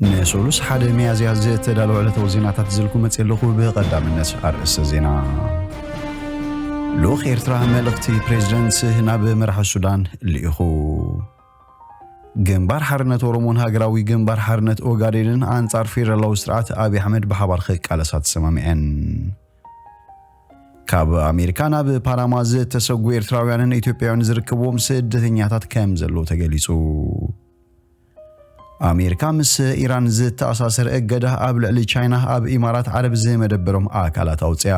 ንሰሉስ ሓደ ሚያዝያ ዝተዳለወ ዕለታዊ ዜናታት ዝልኩ መፅእ ኣለኹ። ብቐዳምነት ኣርእስተ ዜና። ልኡኽ ኤርትራ መልእኽቲ ፕሬዚደንት ናብ መራሒ ሱዳን ልኢኹ። ግንባር ሓርነት ኦሮሞን ሃገራዊ ግንባር ሓርነት ኦጋዴንን ኣንጻር ፌደራላዊ ስርዓት ኣብይ ኣሕመድ ብሓባር ክቃለሳ ተሰማሚዐን። ካብ ኣሜሪካ ናብ ፓናማ ዝተሰጉ ኤርትራውያንን ኢትዮጵያውያን ዝርከብዎም ስደተኛታት ከም ዘለዉ ተገሊጹ። ኣሜሪካ ምስ ኢራን ዝተኣሳሰረ እገዳ ኣብ ልዕሊ ቻይና ኣብ ኢማራት ዓረብ ዝመደበሮም ኣካላት ኣውፅያ።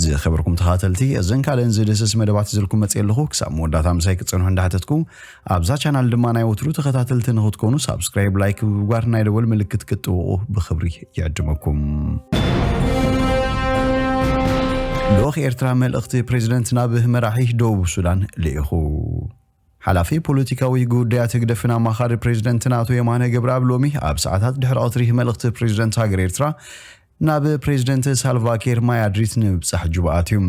ዝኸበርኩም ተኸታተልቲ፣ እዘን ካልእን ዝድህስስ መደባት ዝልኩም መፅእ ኣለኹ። ክሳብ መወዳእታ ምሳይ ክትፀንሑ እንዳሓተትኩ፣ ኣብዛ ቻናል ድማ ናይ ወትሩ ተኸታተልቲ ንኽትኮኑ ሳብስክራይብ፣ ላይክ ብምግባር ናይ ደወል ምልክት ክትጥውቑ ብኽብሪ ይዕድመኩም። ልኡኽ ኤርትራ መልእኽቲ ፕሬዚደንት ናብ መራሒ ደቡብ ሱዳን ልኢኹ። ሓላፊ ፖለቲካዊ ጉዳያት ህግደፍን ኣማኻሪ ፕሬዚደንትን ኣቶ የማነ ገብረኣብ ሎሚ ኣብ ሰዓታት ድሕሪ ቀትሪ መልእኽቲ ፕሬዚደንት ሃገር ኤርትራ ናብ ፕሬዚደንት ሳልቫኪር ማያድሪት ንምብጻሕ ጁባ ኣትዩ።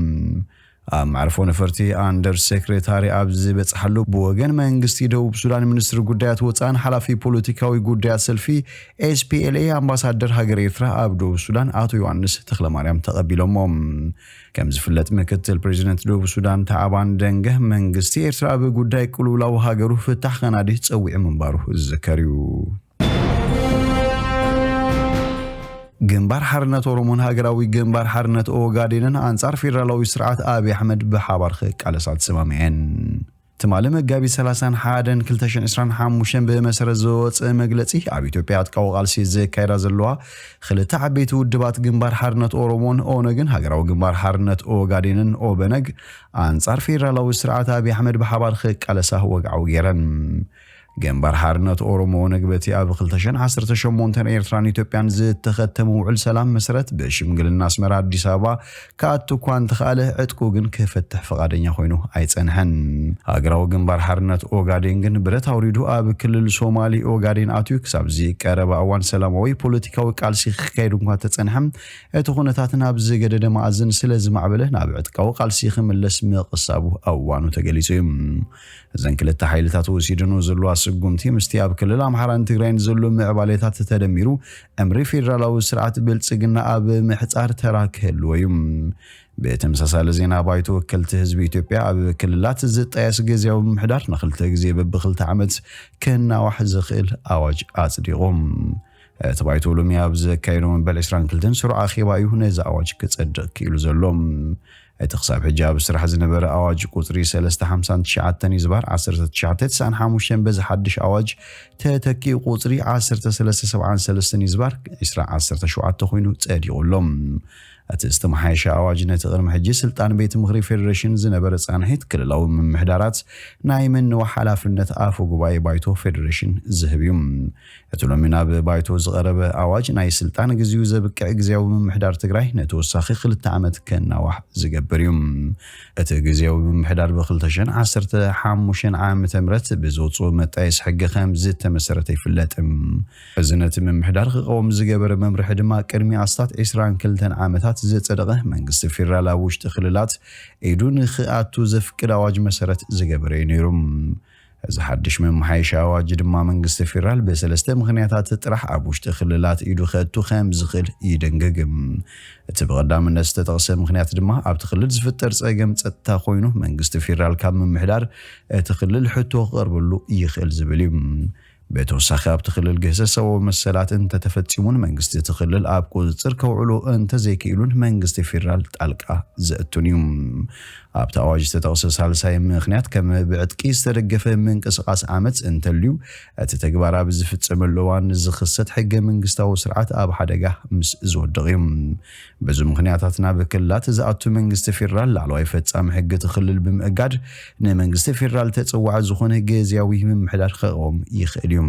ኣብ መዕርፎ ነፈርቲ ኣንደር ሴክሬታሪ ኣብ ዝበጽሓሉ፣ ብወገን መንግስቲ ደቡብ ሱዳን ሚኒስትሪ ጉዳያት ወጻእን ሓላፊ ፖለቲካዊ ጉዳያት ሰልፊ ኤስፒኤልኤ ኣምባሳደር ሃገር ኤርትራ ኣብ ደቡብ ሱዳን ኣቶ ዮሃንስ ተኽለማርያም ተቐቢሎሞ። ከም ዝፍለጥ፣ ምክትል ፕሬዚደንት ደቡብ ሱዳን ታዕባን ደንገ መንግስቲ ኤርትራ ኣብ ጉዳይ ቅልውላው ሃገሩ ፍታሕ ከናዲ ጸዊዑ ምንባሩ ዝዝከር እዩ። ግንባር ሓርነት ኦሮሞን ሃገራዊ ግንባር ሓርነት ኦጋዴንን ኣንጻር ፌደራላዊ ስርዓት ኣብይ ኣሕመድ ብሓባር ክቃለሳ ተሰማሚዐን። ትማሊ መጋቢት ሰላሳን ሓደን ክልተ ሽሕን ዕስራን ሓሙሽተን ብመሰረት ዝወፀ መግለፂ፣ ኣብ ኢትዮጵያ ዕጥቃዊ ቃልሲ ዘካይዳ ዘለዋ ክልተ ዓበይቲ ውድባት ግንባር ሓርነት ኦሮሞን ኦነግን ሃገራዊ ግንባር ሓርነት ኦጋዴንን ኦበነግ ኣንጻር ፌደራላዊ ስርዓት ኣብይ ኣሕመድ ብሓባር ክቃለሳ ወግዓዊ ገይረን። ግንባር ሓርነት ኦሮሞ ኦነግ በቲ ኣብ ክልተ ሽሕን ዓሰርተ ሸሞንተን ኤርትራን ኢትዮጵያን ዝተኸተመ ውዕል ሰላም መሰረት ብሽምግልና ኣስመራ ኣዲስ ኣበባ ክኣቱ እኳ እንተኽኣለ ዕጥቁ ግን ክፈትሕ ፍቓደኛ ኮይኑ ኣይጸንሐን። ሃገራዊ ግንባር ሓርነት ኦጋዴን ግን ብረት ኣውሪዱ ኣብ ክልል ሶማሊ ኦጋዴን ኣትዩ ክሳብ ዝቀረበ እዋን ሰላማዊ ፖለቲካዊ ቃልሲ ክካየድ እንኳ ተጸንሐ እቲ ኩነታት ናብ ዝገደደ መኣዝን ስለ ዝማዕበለ ናብ ዕጥቃዊ ቃልሲ ክምለስ ምቕሳቡ ኣዋኑ ተገሊጹ እዩ። እዘን ክልተ ሓይልታት ወሲደንኦ ዘለዋ ስጉምቲ ምስቲ ኣብ ክልል ኣምሓራን ትግራይን ዘሎ ምዕባሌታት ተደሚሩ እምሪ ፌደራላዊ ስርዓት ብልጽግና ኣብ ምሕጻር ተራ ክህልዎ እዩ። ብተመሳሳሊ ዜና ባይቶ ወከልቲ ህዝቢ ኢትዮጵያ ኣብ ክልላት ዝጣየስ ግዝያዊ ምምሕዳር ንክልተ ግዜ በብክልተ ዓመት ክናዋሕ ዝኽእል ኣዋጅ ኣጽዲቑ። እቲ ባይቶ ሎሚ ኣብ ዘካየዶ መበል ዕስራን ክልተን ስሩዕ ኣኼባ እዩ ነዚ ኣዋጅ ክጸድቕ ክኢሉ ዘሎ። እቲ ክሳብ ሕጂ ኣብ ስራሕ ዝነበረ ኣዋጅ ቁጽሪ ሰለስተ ሓምሳን ትሽዓተን ይዝባር ዓሰርተ ትሽዓተ ተስዓን ሓሙሽተን በዚ ሓድሽ ኣዋጅ ተተኪኡ ቁጽሪ ዓሰርተ ሰለስተ ሰብዓን ሰለስተን ይዝባር ዕስራ ዓሰርተ ሸውዓተ ኮይኑ ጸዲቑ ኣሎ። እቲ ዝተመሓየሸ ኣዋጅ ነቲ ቅድሚ ሕጂ ስልጣን ቤት ምኽሪ ፌዴሬሽን ዝነበረ ጻንሒት ክልላዊ ምምሕዳራት ናይ ምንዋሕ ሓላፍነት ኣፈ ጉባኤ ባይቶ ፌዴሬሽን ዝህብ እዩ። እቲ ሎሚ ናብ ባይቶ ዝቐረበ ኣዋጅ ናይ ስልጣን ግዚኡ ዘብቅዕ ግዝያዊ ምምሕዳር ትግራይ ንተወሳኺ ክልተ ዓመት ከናዋሕ ዝገብር እዩ። እቲ ግዝያዊ ምምሕዳር ብ ክልተ ሽሕን ዓሰርተ ሓሙሽተን ዓመተ ምህረት ብዝወፅኡ መጣየስ ሕጊ ከም ዝተመሰረተ ይፍለጥ። እዚ ነቲ ምምሕዳር ክቐውም ዝገበረ መምርሒ ድማ ቅድሚ ኣስታት ዕስራን ክልተን ዓመታት ዝጸደቐ መንግስቲ ፌደራል ኣብ ውሽጢ ክልላት ኢዱ ንክኣቱ ዘፍቅድ ኣዋጅ መሰረት ዝገበረ እዩ ነይሩ። እዚ ሓድሽ መመሓየሻ ኣዋጅ ድማ መንግስቲ ፌደራል ብሰለስተ ምኽንያታት ጥራሕ ኣብ ውሽጢ ክልላት ኢዱ ከእቱ ከም ዝኽእል ይደንግግ። እቲ ብቐዳምነት ዝተጠቕሰ ምኽንያት ድማ ኣብቲ ክልል ዝፍጠር ጸገም ጸጥታ ኮይኑ መንግስቲ ፌደራል ካብ ምምሕዳር እቲ ክልል ሕቶ ክቐርበሉ ይኽእል ዝብል እዩ። ብተወሳኺ ኣብቲ ክልል ግህሰት ሰብኣዊ መሰላት እንተተፈጺሙን መንግስቲ እቲ ክልል ኣብ ቁፅፅር ከውዕሎ እንተዘይክኢሉን መንግስቲ ፌደራል ጣልቃ ዘእቱን እዩ። ኣብቲ ኣዋጅ ዝተጠቕሰ ሳልሳይ ምኽንያት ከም ብዕጥቂ ዝተደገፈ ምንቅስቓስ ዓመፅ እንተልዩ እቲ ተግባር ኣብ ዝፍፀመሉ እዋን ዝኽሰት ሕገ መንግስታዊ ስርዓት ኣብ ሓደጋ ምስ ዝወድቕ እዩ። በዚ ምኽንያታት ናብ ክልላት ዝኣቱ መንግስቲ ፌደራል ላዕለዋይ ፈፃሚ ሕጊ እቲ ክልል ብምእጋድ ንመንግስቲ ፌደራል ተፀዋዒ ዝኾነ ግዝያዊ ምምሕዳር ክቐውም ይኽእል እዩ።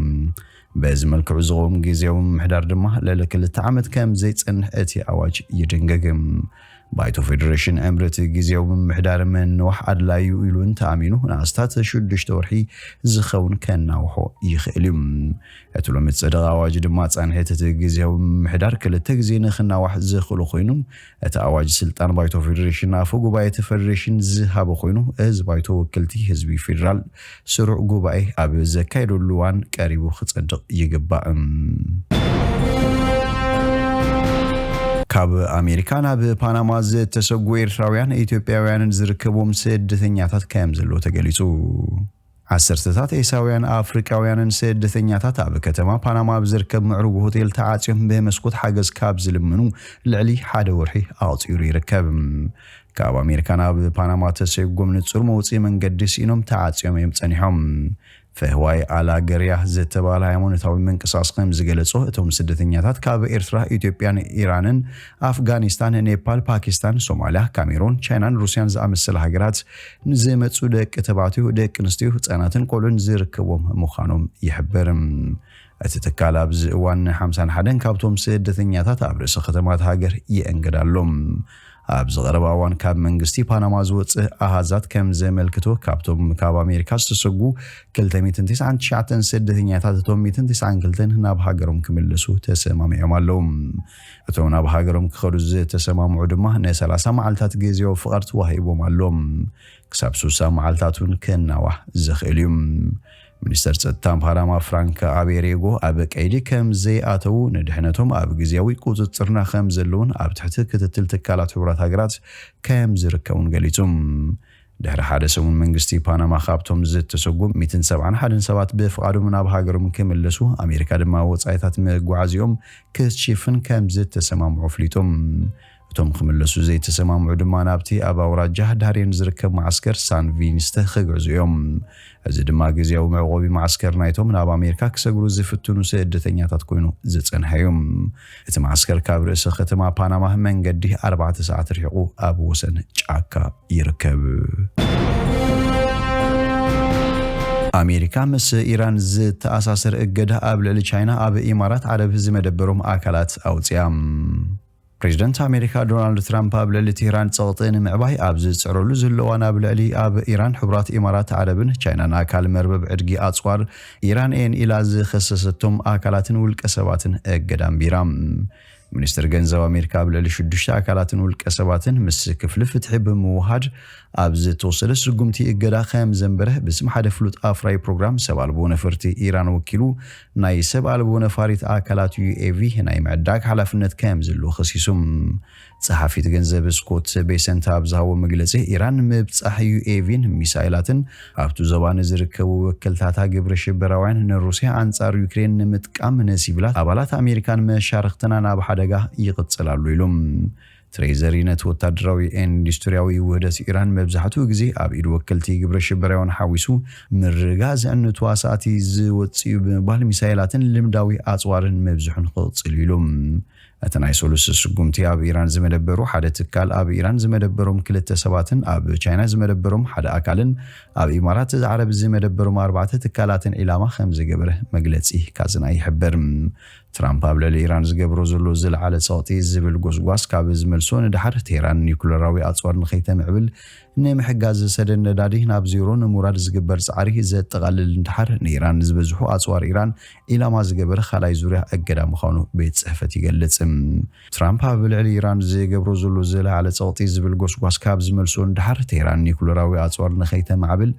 በዚ መልክዑ ዝቐውም ግዝያዊ ምምሕዳር ድማ ልዕሊ ክልተ ዓመት ከም ዘይጸንሕ እቲ ኣዋጅ ይድንግግ። ባይቶ ፌደሬሽን ዕምርት ግዜያዊ ምምሕዳር ምንዋሕ ኣድላዩ ኢሉ እንተኣሚኑ ንኣስታት ሽዱሽተ ወርሒ ዝኸውን ከናውሖ ይኽእል እዩ። እቲ ሎሚ ዝጸደቐ ኣዋጅ ድማ ጻንሒት እቲ ግዜያዊ ምምሕዳር ክልተ ግዜ ንኽናዋሕ ዝኽእሉ ኮይኑ፣ እቲ ኣዋጅ ስልጣን ባይቶ ፌደሬሽን ኣፈ ጉባኤ እቲ ፌደሬሽን ዝሃበ ኮይኑ፣ እዚ ባይቶ ወክልቲ ህዝቢ ፌደራል ስሩዕ ጉባኤ ኣብ ዘካየደሉ እዋን ቀሪቡ ክጸድቕ ይግባእ። ካብ ኣሜሪካ ናብ ፓናማ ዝተሰጉ ኤርትራውያን ኢትዮጵያውያንን ዝርከብዎም ስደተኛታት ከም ዘለዉ ተገሊጹ። ዓሰርተታት ኤሳውያን ኣፍሪቃውያንን ስደተኛታት ኣብ ከተማ ፓናማ ኣብ ዝርከብ ምዕሩግ ሆቴል ተዓጽዮም ብመስኮት ሓገዝ ካብ ዝልምኑ ልዕሊ ሓደ ወርሒ ኣቑጺሩ ይርከብ። ካብ ኣሜሪካ ናብ ፓናማ ተሰጎም ንጹር መውጽኢ መንገዲ ስኢኖም ተዓጽዮም እዮም ጸኒሖም። ፈህዋይ ኣላገርያ ዝተባህለ ሃይማኖታዊ ምንቅስቃስ ከም ዝገለጾ፣ እቶም ስደተኛታት ካብ ኤርትራ፣ ኢትዮጵያን ኢራንን፣ ኣፍጋኒስታን፣ ኔፓል፣ ፓኪስታን፣ ሶማልያ፣ ካሜሮን፣ ቻይናን ሩስያን ዝኣመሰላ ሃገራት ንዝመጹ ደቂ ተባዕትዮ፣ ደቂ ኣንስትዮ፣ ህጻናትን ቆልዑን ዝርከቦም ምዃኖም ይሕብር። እቲ ትካል ኣብዚ እዋን ን ሓምሳን ሓደን ካብቶም ስደተኛታት ኣብ ርእሰ ከተማ እታ ሃገር ይእንግድ ኣሎ። ኣብዚ ቀረባ እዋን ካብ መንግስቲ ፓናማ ዝወጽእ ኣሃዛት ከም ዘመልክቶ፣ ካብቶም ካብ ኣሜሪካ ዝተሰጉ ክልተ ሚእትን ትስዓን ትሽዓተን ስደተኛታት፣ እቶም ሚእትን ትስዓን ክልተን ናብ ሃገሮም ክምለሱ ተሰማሚዖም ኣለዉ። እቶም ናብ ሃገሮም ክኸዱ ዝተሰማምዑ ድማ ንሰላሳ መዓልታት ግዜያዊ ፍቓድ ተዋሂቦም ኣሎ። ክሳብ ስሳ መዓልታት እውን ክናዋሕ ዝኽእል እዩ። ሚኒስተር ጸጥታ ፓናማ ፍራንክ ኣቤሬጎ ኣብ ቀይዲ ከም ዘይኣተዉ፣ ንድሕነቶም ኣብ ግዜያዊ ቁጽጽርና ከም ዘለዉን ኣብ ትሕቲ ክትትል ትካላት ሕቡራት ሃገራት ከም ዝርከቡን ገሊጹ። ድሕሪ ሓደ ሰሙን መንግስቲ ፓናማ ካብቶም ዝተሰጉ ሚእትን ሰብዓን ሓደን ሰባት ብፍቓዶም ናብ ሃገሮም ክምለሱ፣ ኣሜሪካ ድማ ወጻኢታት መጓዓዚኦም ክትሽፍን ከም ዝተሰማምዑ ኣፍሊጡ። እቶም ክምለሱ ዘይተሰማምዑ ድማ ናብቲ ኣብ ኣውራጃ ዳርየን ዝርከብ መዓስከር ሳን ቪንስተ ክግዕዙ እዮም። እዚ ድማ ግዜያዊ መዕቆቢ መዓስከር ናይቶም ናብ ኣሜሪካ ክሰግሩ ዝፍትኑ ስደተኛታት ኮይኑ ዝጸንሐ እዩ። እቲ መዓስከር ካብ ርእሰ ከተማ ፓናማ መንገዲ ኣርባዕተ ሰዓት ርሒቑ ኣብ ወሰን ጫካ ይርከብ። ኣሜሪካ ምስ ኢራን ዝተኣሳሰር እገዳ ኣብ ልዕሊ ቻይና ኣብ ኢማራት ዓረብ ዝመደበሮም ኣካላት ኣውጽያ። ፕሬዚደንት ኣሜሪካ ዶናልድ ትራምፕ ኣብ ልዕሊ ቴህራን ጸቕጢ ንምዕባይ ኣብ ዝጽዕረሉ ዘሎ እዋን፣ ኣብ ልዕሊ ኣብ ኢራን፣ ሕቡራት ኢማራት ዓረብን ቻይናን ኣካል መርበብ ዕድጊ ኣጽዋር ኢራን እየን ኢላ ዝኸሰሰቶም ኣካላትን ውልቀ ሰባትን እገዳ ኣንቢራ። ሚኒስትር ገንዘብ ኣሜሪካ ኣብ ልዕሊ ሽዱሽተ ኣካላትን ውልቀ ሰባትን ምስ ክፍሊ ፍትሒ ብምውሃድ ኣብ ዝተወሰደ ስጉምቲ እገዳ ከም ዘንበረ ብስም ሓደ ፍሉጥ ኣፍራይ ፕሮግራም ሰብ ኣልቦ ነፈርቲ ኢራን ወኪሉ ናይ ሰብ ኣልቦ ነፋሪት ኣካላት ዩ ኤ ቪ ናይ ምዕዳግ ሓላፍነት ከም ዘለዎ ከሲሱ። ጸሓፊት ገንዘብ ስኮት ቤሰንት ኣብ ዝሃቦ መግለጺ፣ ኢራን ምብጻሕ ዩ ኤ ቪን ሚሳይላትን ኣብቲ ዞባ ንዝርከቡ ወከልታታ ግብረ ሽበራውያን ንሩስያ ኣንጻር ዩክሬን ንምጥቃም ንሲቪላት ኣባላት ኣሜሪካን መሻርኽትናን ኣብ ሓደጋ ይቕጽል ኣሎ ኢሉ። ትሬዘሪ ነቲ ወታደራዊ ኢንዱስትሪያዊ ውህደት ኢራን መብዛሕትኡ ግዜ ኣብ ኢድ ወከልቲ ግብረ ሽበራውያን ሓዊሱ ምርግጋእ ዘዕኑ ተዋሳእቲ ዝወጽእ እዩ ብምባል ሚሳይላትን ልምዳዊ ኣጽዋርን ምብዝሑን ክቕጽል እዩ ኢሉ። እቲ ናይ ሰሉስ ስጉምቲ ኣብ ኢራን ዝመደበሩ ሓደ ትካል፣ ኣብ ኢራን ዝመደበሮም ክልተ ሰባትን ኣብ ቻይና ዝመደበሮም ሓደ ኣካልን ኣብ ኢማራት ዓረብ ዝመደበሮም ኣርባዕተ ትካላትን ዒላማ ከም ዝገበረ መግለጺ ካዝና ይሕብር። ትራምፕ ኣብ ልዕሊ ኢራን ዝገብሮ ዘሎ ዝለዓለ ጸቕጢ ዝብል ጎስጓስ ካብ ዝመልሶ ንድሓር፣ ቴህራን ኒኩለራዊ ኣጽዋር ንኸይተምዕብል ንምሕጋዝ ሰደድ ነዳዲ ናብ ዜሮ ንምውራድ ዝግበር ጻዕሪ ዘጠቓልል ንድሓር፣ ንኢራን ዝበዝሑ ኣጽዋር ኢራን ዒላማ ዝገበረ ካልኣይ ዙርያ እገዳ ምዃኑ ቤት ጽሕፈት ይገልጽ። ትራምፕ ኣብ ልዕሊ ኢራን ዝገብሮ ዘሎ ዝለዓለ ጸቕጢ ዝብል ጎስጓስ ካብ ዝመልሶ ንድሓር፣ ቴህራን ኒኩለራዊ ኣጽዋር ንኸይተማዕብል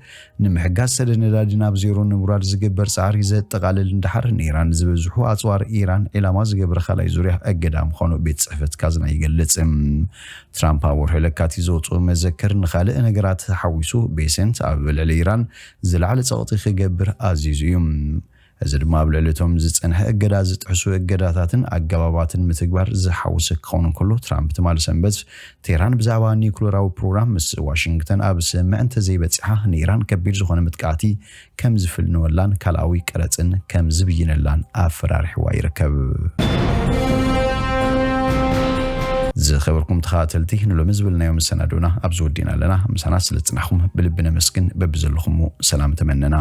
ንምሕጋዝ ሰደድ ነዳዲ ናብ ዜሮ ንምውራድ ዝግበር ጻዕሪ ዘጠቓልል ንድሓር፣ ንኢራን ዝበዝሑ ኣጽዋር ኢራን ዒላማ ዝገበረ ካልኣይ ዙርያ እገዳ ምዃኑ ቤት ጽሕፈት ካዝና ይገልጽ። ትራምፕ ኣብ ወርሒ ለካቲት ዘውጽኦ መዘክር ንኻልእ ነገራት ሓዊሱ፣ ቤሰንት ኣብ ልዕሊ ኢራን ዝለዓለ ጸቕጢ ክገብር ኣዚዙ እዩ። እዚ ድማ ኣብ ልዕሊ እቶም ዝጸንሐ እገዳ ዝጥሕሱ እገዳታትን ኣገባባትን ምትግባር ዝሓወሰ ክኸውን እንከሎ፣ ትራምፕ ትማሊ ሰንበት ቴህራን ብዛዕባ ኒኩለራዊ ፕሮግራም ምስ ዋሽንግተን ኣብ ስምምዕ እንተዘይበጺሓ፣ ንኢራን ከቢድ ዝኾነ መጥቃዕቲ ከም ዝፍንወላን ካልኣዊ ቀረጽን ከም ዝብይነላን ኣፈራሪሕዋ ይርከብ። ዝኸበርኩም ተኸታተልቲ፣ ንሎሚ ዝብልናዮ መሰናዶና ኣብዚ ወዲእና ኣለና። ምሳና ስለ ዝጽናሕኩም ብልቢ ነመስግን። በብዘለኹሞ ሰላም ተመነና።